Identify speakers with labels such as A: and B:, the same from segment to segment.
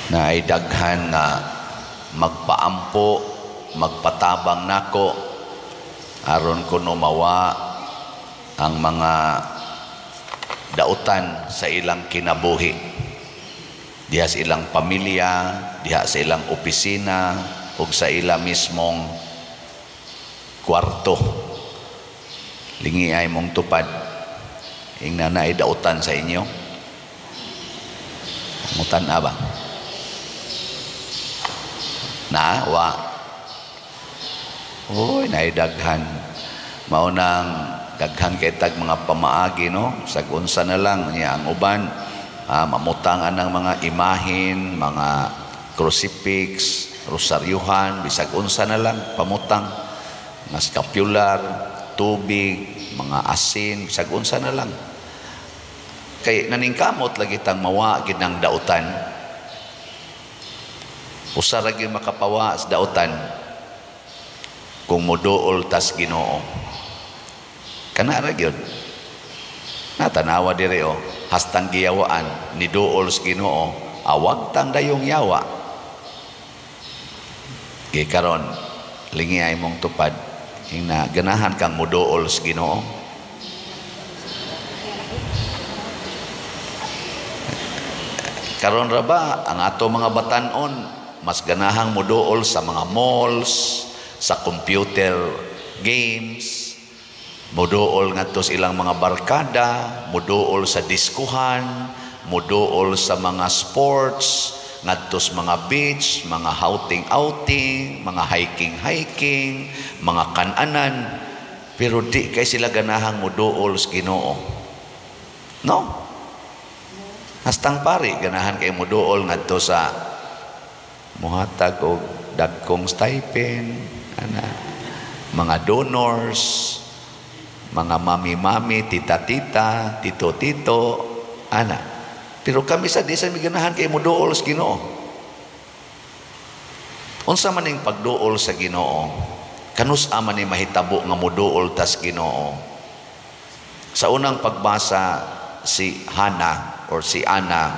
A: Na ay daghan nga magpaampo, magpatabang nako aron kuno mawa ang mga dautan sa ilang kinabuhi, diha sa ilang pamilya, diha sa ilang opisina ug sa ila mismong kwarto. Lingi ay mong tupad, ingna na ay dautan sa inyo. Mutan ba na wa? Uy, naidaghan. Mao nang daghan kay tag mga pamaagi, no? Sag unsa na lang niya ang uban, mamutang anang mga imahin, mga crucifix, rosaryuhan, bisag unsa na lang pamutang, mga scapular, tubig, mga asin, bisag unsa na lang. Kay naningkamot lagi tang mawa gid ng dautan. Usa ra gyud makapawa sa dautan, kung moduol tas Ginoo. Kana ra gyud. Natanawa diri o, hastang giyawaan ni duol sa Ginoo, awag tang dayong yawa. Gikaron, lingi ay mong tupad, ingna ganahan kang moduol sa Ginoo. Karon ra ba ang ato mga batan-on mas ganahang moduol sa mga malls, sa computer games, moduol ngadto sa ilang mga barkada, moduol sa diskuhan, moduol sa mga sports, ngadto sa mga beach, mga outing-outing, mga hiking-hiking, mga kananan, pero di kay sila ganahang moduol sa Ginoo. No? Hastang pari ganahan kay moduol ngadto sa muhatag og dagkong stipend, ana, mga donors, mga mami-mami, tita-tita, tito-tito, ana. Pero kami sa di sa mi ganahan kay moduol sa Ginoo. Unsa man ning pagduol sa Ginoo? Kanus-a man ni mahitabo nga moduol tas Ginoo? Sa unang pagbasa, si Hana or si Ana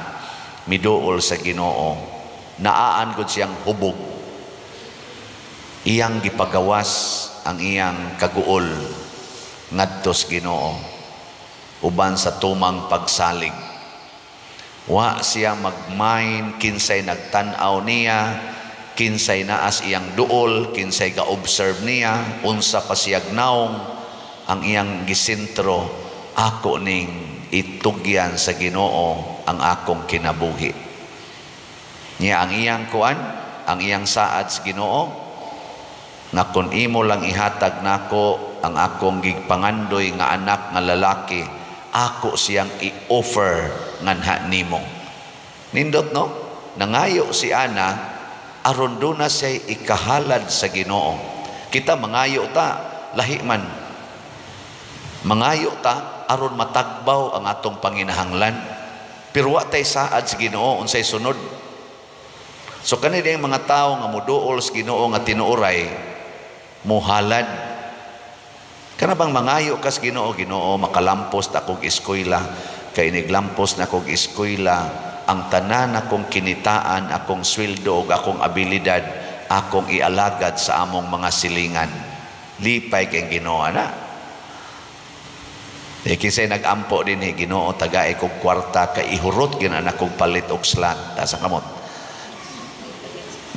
A: miduol sa Ginoo. Naaan gud siyang hubog. Iyang gipagawas ang iyang kaguol ngadto sa Ginoo uban sa tumang pagsalig. Wa siya magmain kinsay nagtan-aw niya, kinsay naas iyang duol, kinsay ga-observe niya, unsa pa siyag naong ang iyang gisentro, ako ning itugyan sa Ginoo ang akong kinabuhi. Niya ang iyang kuan, ang iyang saad sa Ginoo, nga kun imo lang ihatag nako ang akong gigpangandoy nga anak nga lalaki, ako siyang i-offer nganha nimo. Nindot, no? Nangayo si Ana aron duna siya ikahalad sa Ginoo. Kita mangayo ta, lahi man. Mangayo ta aron matagbaw ang atong panginahanglan. Pero wa tay saad sa Ginoo unsay sunod. So kani diyang mga tao nga moduol sa Ginoo nga tinuoray, muhalad. Kana bang mangayo ka sa Ginoo, Ginoo makalampos ta akong eskwela, kay iniglampos na akong eskwela, ang tanan akong kinitaan, akong sweldo ug akong abilidad, akong ialagad sa among mga silingan. Lipay kay Ginoo ana. Eh kinsay nagampo dinhi, Ginoo tagae kog kwarta kay ihurot gyud ana kog palit og slot ta sa kamot.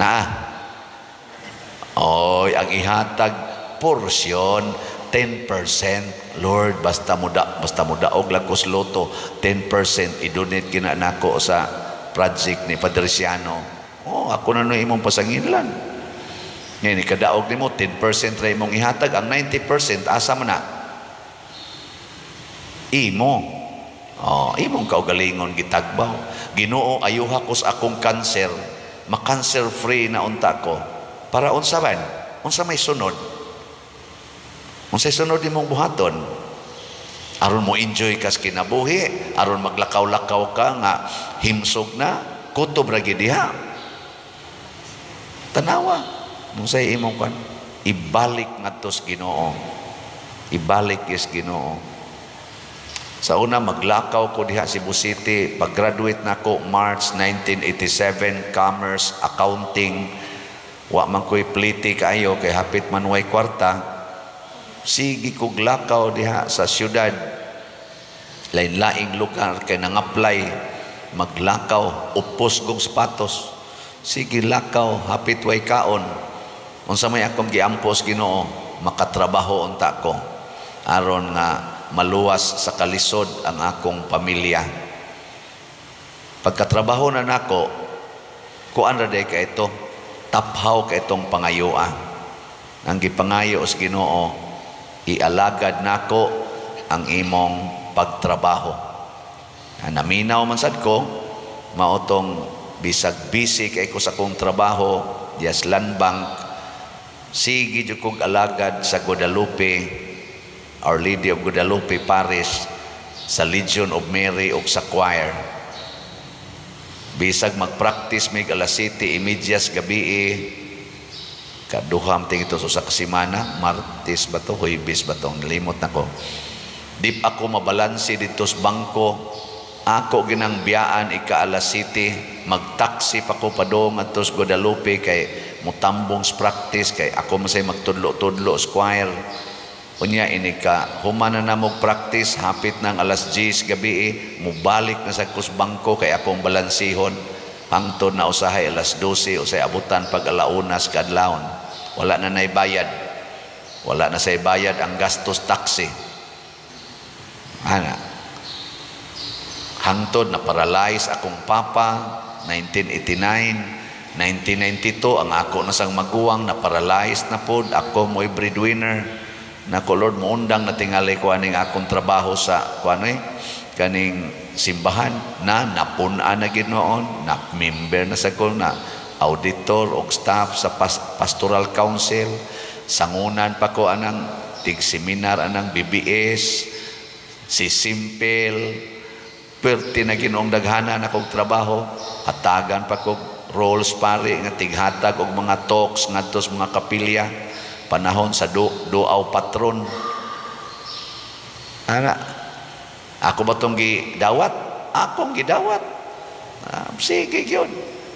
A: Naa. Oy, ang ihatag porsyon 10%. Lord, basta mo daog lang ko sa loto, 10% i-donate kina nako sa project ni Padre Siano. Oh, ako na no imong pasanginlan. Ngayon, ikadaog nimo 10% ra imong ihatag, ang 90% asa man na? Imo. Oh, imong kaugalingon gitagbaw. Ginoo, ayuha ko sa akong kanser. Ma-cancer free na unta ko. Para unsa man? Unsa may sunod? Unsay sunod imong buhaton? Aron mo enjoy kas kinabuhi, aron maglakaw-lakaw ka nga himsog na, kutob ra gid diha. Tanawa, unsay imong kan? Ibalik ngadto sa Ginoo. Ibalik is Ginoo. Sa una, maglakaw ko diha Cebu City. Pag-graduate nako March 1987, Commerce, Accounting. Wa man ko'y pliti kaayo kay hapit man way kwarta. Sige kog lakaw diha sa syudad. Lain-laing lugar kay nang-apply, maglakaw, upos kog sapatos. Sige lakaw, hapit way kaon. Unsa may akong giampos Ginoo, makatrabaho unta ko aron nga maluwas sa kalisod ang akong pamilya. Pagkatrabaho na nako, kuan ra day ka ito, taphaw ka itong pangayoa. Ang gipangayo sa Ginoo, ialagad nako ang imong pagtrabaho. Naminaw man sad ko, maotong bisag busy kay ko sa akong trabaho, dias Land Bank, sige jud kog alagad sa Guadalupe, Our Lady of Guadalupe Parish, sa Legion of Mary ug sa choir. Bisag magpractice mig alas 7:30 gabi, kaduham ting ito sa kasimana, Martes ba to, Huwebes ba to, nalimot na ko. Di ako mabalanse dito sa bangko, ako ginang biyaan ika alas 7, magtaksi pa ko padong adto sa Guadalupe kay mutambong sa practice kay ako masay magtudlo-tudlo sa choir. Unya ini ka human na namog practice, hapit ng alas 10 gabi, mubalik na sa kus bangko kay akong balansihon hangtod na usahay alas 12, usay abutan pag alaunas kadlawon. Wala na nay bayad. Wala na say bayad ang gastos taxi. Ana. Hangtod na paralyze akong papa 1989, 1992 ang ako na sang maguwang na paralyzed na pod, ako mo'y breadwinner. Nako Lord, muundang na tingali ko aning akong trabaho sa kuano eh, kaning simbahan na napun-an na ginoon, na member na sa ko na auditor og staff sa pastoral council, sangunan pa ko anang tig seminar anang BBS, si Simple, perti na Ginoong daghana na kog trabaho, hatagan pa kog roles pare nga tighatag og mga talks ngadto sa mga kapilya panahon sa duaw patron. Ana, ako ba tong gidawat? Akong gidawat. Sige yun.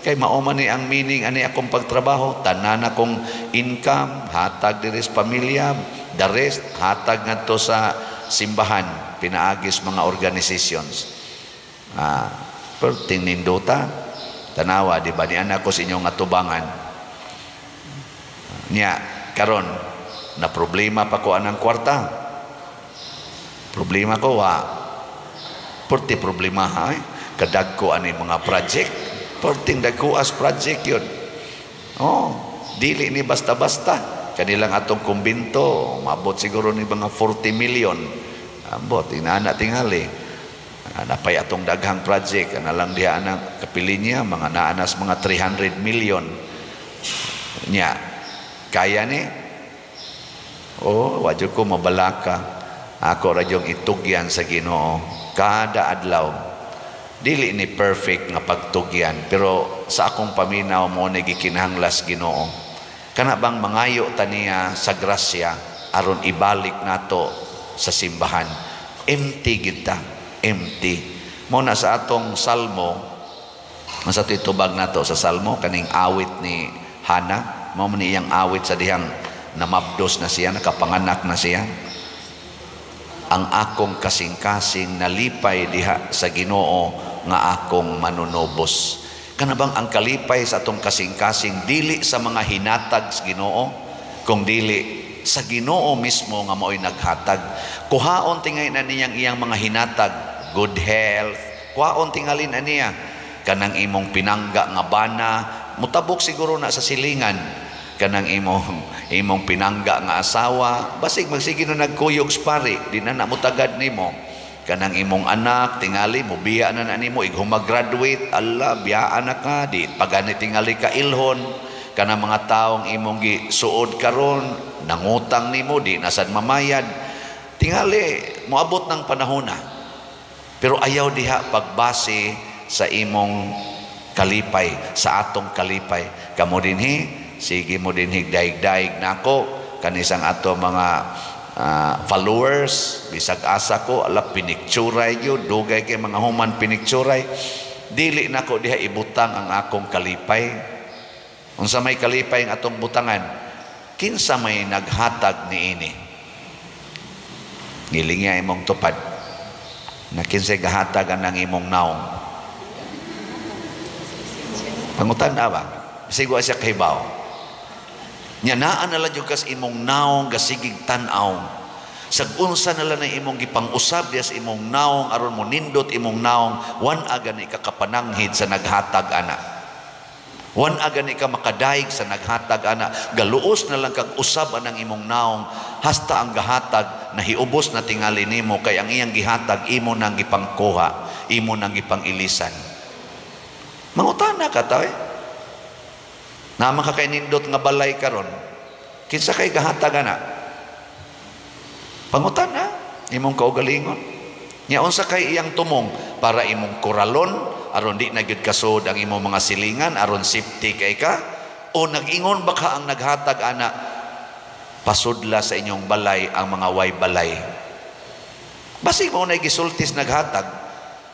A: Kay mao man ni ang meaning ani akong pagtrabaho, tanan akong income hatag diri sa pamilya, the rest hatag ngadto sa simbahan, pinaagis mga organizations. Perting nindota, tanawa di ba ni anak ko sa inyong atubangan. Nya karon na problema pa ko anang kwarta. Problema ko wa. Perti problema ha. Eh? Kadagko ani mga project. Perting dagko as project yun. Oh, dili ni basta-basta. Kanilang atong kumbinto, mabot siguro ni mga 40 million. Ambot, inana tingali. Napay atong daghang project, ana lang diha anang kapilinya, mga naanas mga 300 million. Nya, kaya ni? Oh, wadyo ko mabalaka. Ako ra yung itugyan sa Ginoo kada adlaw. Dili ni perfect nga pagtugyan, pero sa akong paminaw mo ni gikinahanglas Ginoo. Kana bang mangayo ta niya sa grasya aron ibalik nato sa simbahan. Empty kita, empty. Mo na sa atong salmo, sa titubag nato sa salmo kaning awit ni Hana, mao man iyang awit sa dihang namabdos na siya, nakapanganak na siya. Ang akong kasing-kasing nalipay diha sa Ginoo nga akong manunubos. Kana bang ang kalipay sa atong kasing-kasing dili sa mga hinatag sa Ginoo, kung dili sa Ginoo mismo nga mao'y naghatag. Kuhaon tingay na niyang iyang mga hinatag, good health, kuhaon tingali na niya kanang imong pinangga nga bana, mutabok siguro na sa silingan kanang imong pinangga nga asawa, basig magsige na nagkuyog sa pari, di na na mutagad nimo. Kanang imong anak tingali mobiya na na nimo, ig humagraduate, ala biyaan na ka, di pagani tingali ka ilhon. Kanang mga taong imong gisuod karon, nangutang nimo, di na sad mamayad, tingali moabot ng panahon na. Pero ayaw diha pagbase sa imong kalipay, sa atong kalipay. Kamo dinhi, sige mo dinhi daig-daig nako kanisang ato mga followers, bisag asa ko, ala, pinikturay gyud, dugay kay mga human pinikturay. Dili nako diha ibutang ang akong kalipay. Unsa may kalipay ang atong butangan? Kinsa may naghatag niini? Ngilingi imong tupad na kinsay gahatag ang imong naong. Pangutan ba? Bisag wa siya kahibaw. Nya naa na lang jud kas imong naong gasigig tan-aw. Sag unsa na lang na imong gipang-usab diya sa imong naong aron mo nindot imong naong, wan-a gani ka kapananghid sa naghatag ana. Wan-a gani ka makadaig sa naghatag ana. Galuos na lang kag usab anang imong naong hasta ang gahatag nahiubos na tingali nimo, kay ang iyang gihatag imo nang gipangkuha, imo nang gipang-ilisan. Mangutana ka ta eh. Naa man ka kay nindot nga balay karon. Kinsa kay gahatag ana? Pangutana imong kaugalingon. Nya unsa kay iyang tumong para imong koralon aron di na gyud kasod ang imong mga silingan, aron safety kay ka, o nag-ingon ba ka ang naghatag ana, pasudla sa inyong balay ang mga way balay? Basig mao na gisultis naghatag,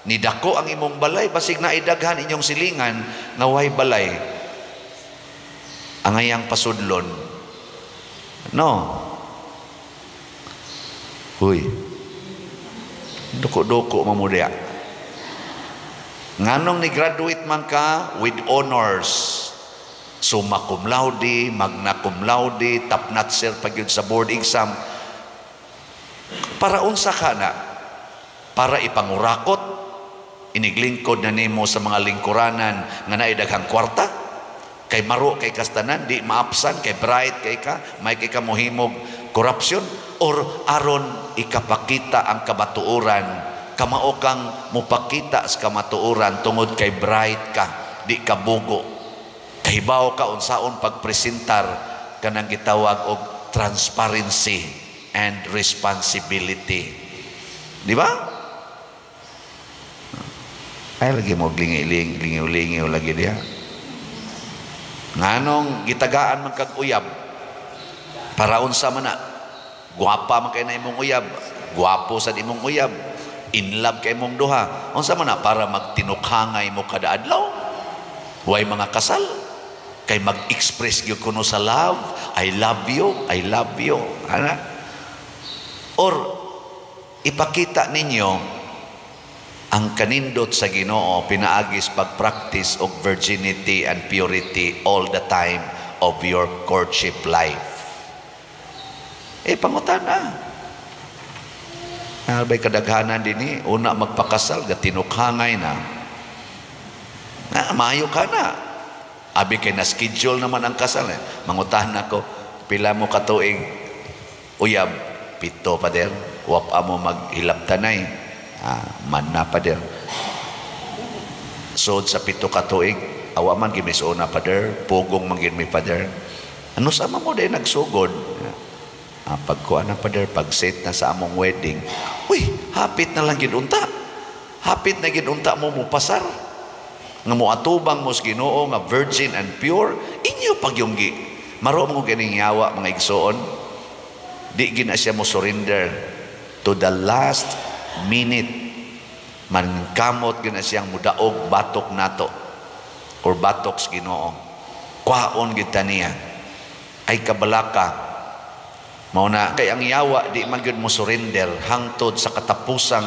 A: ni dako ang imong balay, basig na idaghan inyong silingan nga way balay, ang ayang pasudlon, no? Huy, duko-duko mamudya. Nganong ni graduate man ka with honors, summa cum laude, magna cum laude, top notcher pag yun sa board exam, para unsa ka na? Para ipangurakot, iniglingkod na nimo sa mga lingkuranan nga naay daghang kwarta, kay maro kay kastanan, di maapsan, kay bright kay ka, may kay ka mohimog corruption, or aron ikapakita ang kabatuoran, kamao kang mupakita sa kamatuoran tungod kay bright ka, di ka bugo, kahibaw ka unsaon pagpresentar kanang gitawag og transparency and responsibility, di ba? Ay lagi mo lingi-lingi, lingiw-lingiw lagi diha. Nganong gitagaan man kag uyab? Para unsa man na? Guwapa man kay na imong uyab, guwapo sad imong uyab, in love kay imong duha. Unsa man na? Para magtinukhangay mo kada adlaw? Way mga kasal kay mag-express gyud kuno sa love, "I love you, I love you." Ana? Or ipakita ninyo ang kanindot sa Ginoo pinaagis pag-practice og virginity and purity all the time of your courtship life? Eh, pangutana. Albay kadaghanan dinhi, una magpakasal, gatinukhangay na. Na, maayo ka na. Abi kay na-schedule naman ang kasal. Eh. Mangutahan ako, "Pila mo katuig uyab?" "7, pader." "Wa pa mo maghilabtanay?" "Ah, man na, pader." "Sod sa 7 katuig?" "Awa man gimisuna, pader, pugong man gid mi, pader." "Ano sama mo day nagsugod?" "Ah, pagkuha na, pader, pag set na sa among wedding." Uy, hapit na lang gid unta. Hapit na gid unta mo mupasar. Nga moatubang mo sa Ginoo nga virgin and pure, inyo pagyunggi. Maro mo ganing yawa, mga igsoon. Di gina siya mo surrender to the last minute. Mankamot gina siyang mudaog batok nato or batok sa Ginoo. Kwaon gid ta niya. Ay kabalaka. Mao na kay ang yawa di man gyud mo surrender hangtod sa katapusang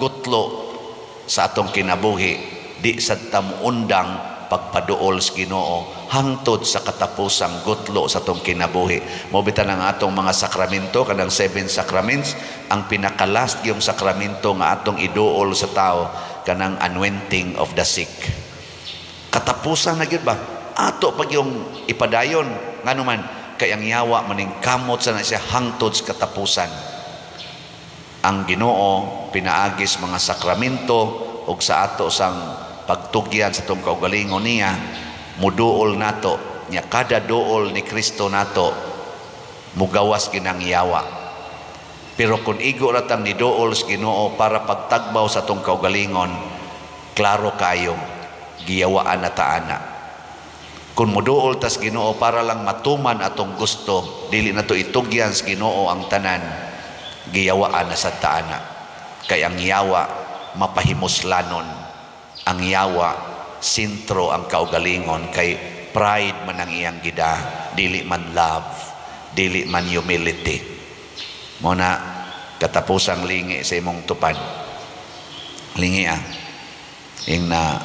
A: gutlo sa atong kinabuhi. Di sad ta moundang pagpaduol sa Ginoo hangtod sa katapusang gutlo sa atong kinabuhi. Mao bitan ang atong mga sakramento, kanang seven sacraments, ang pinakalast yung sakramento nga atong iduol sa tao kanang anointing of the sick. Katapusan na gyud ba? Ato pag yung ipadayon, ngano man kay ang yawa maningkamot sa na siya hangtod sa katapusan. Ang Ginoo pinaagis mga sakramento ug sa ato sang pagtugyan sa atong kaugalingon niya, muduol nato nya. Kada duol ni Kristo nato, mugawas ginang yawa. Pero kung igo ra tang niduol sa Ginoo para pagtagbaw sa atong kaugalingon, klaro kayo giyawaan na ta ana. Kung muduol tas Ginoo para lang matuman atong gusto, dili na to itugyan sa Ginoo ang tanan. Giyawaan na sa taana. Kay ang yawa mapahimuslanon. Ang yawa sentro ang kaugalingon kay pride man ang iyang gida, dili man love, dili man humility. Mao na katapusang lingi sa imong tupad. Lingi ah. Ing na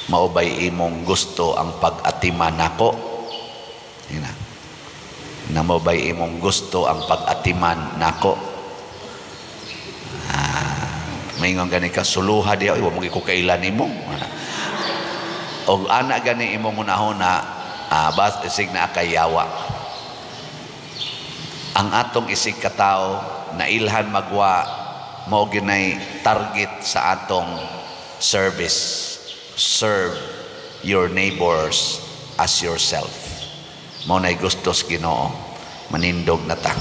A: mao bay imong gusto ang pag-atiman nako? Ing na. Na mao bay imong gusto ang pag-atiman nako? Ah, maingon gani ka suluha diha, wa mo ko kailan nimo. Og ana gani imong hunahuna, bas isig na kay yawa. Ang atong isig katawo nailhan magwa mao ginay target sa atong service. Serve your neighbors as yourself. Mao nay gustos Ginoo. Manindog na ta.